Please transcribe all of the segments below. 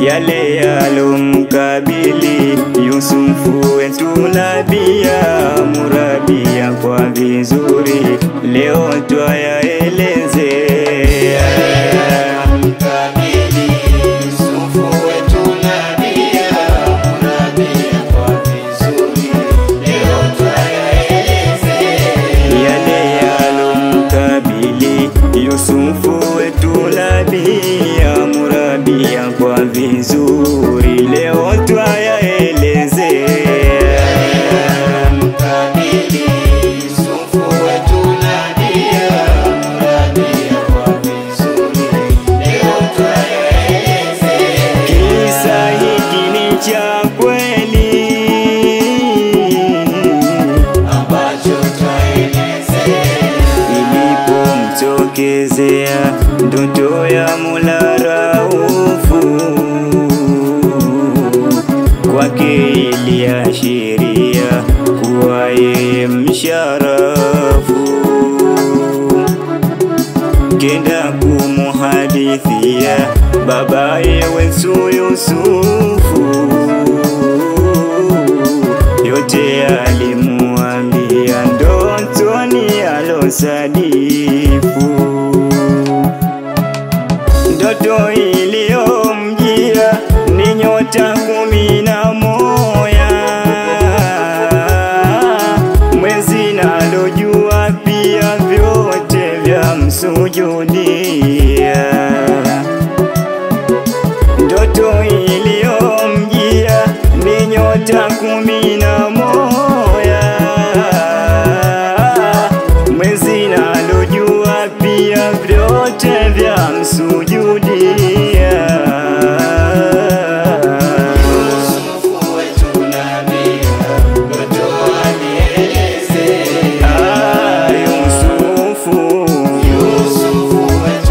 Yale yalomkabili Yusufu wetu nabia murabia kwa vizuri leo twayaelezea. Mkabili Yusufu wetu nabia murabia kwa vizuri leo twayaelezea. Yale yalomkabili Yusufu wetu nabia murabia kwa vizuri leo twayaelezea. Mkabili Yusufu wetu nabia murabia kwa vizuri leo twayaelezea. Kisa hiki ni cha kweli ambacho twaelezea. Ilipomtokezea ndoto ya Mola Raufu, kwake iliashiria kuwa yeye msharafu. Kenda kumuhadithia babaye wetu Yusufu, yote alimuambia ndotoni alosadifu. Ndoto iliyomjia ni nyota 11, mwezi nalo jua pia vyote vya msujudia. Ndoto iliyomjia ni nyota 11, mwezi nalo jua pia vyote vya msujudia. Yusufu wetu nabia ndoto alielezea. Ah, Yusufu, Yusufu wetu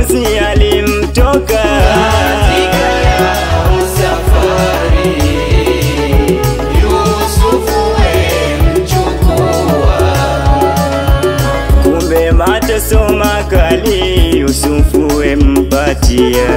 Machozi yalimtoka katika yao safari, Yusufu wemchukua. Kumbe mateso makali Yusufu wempatia.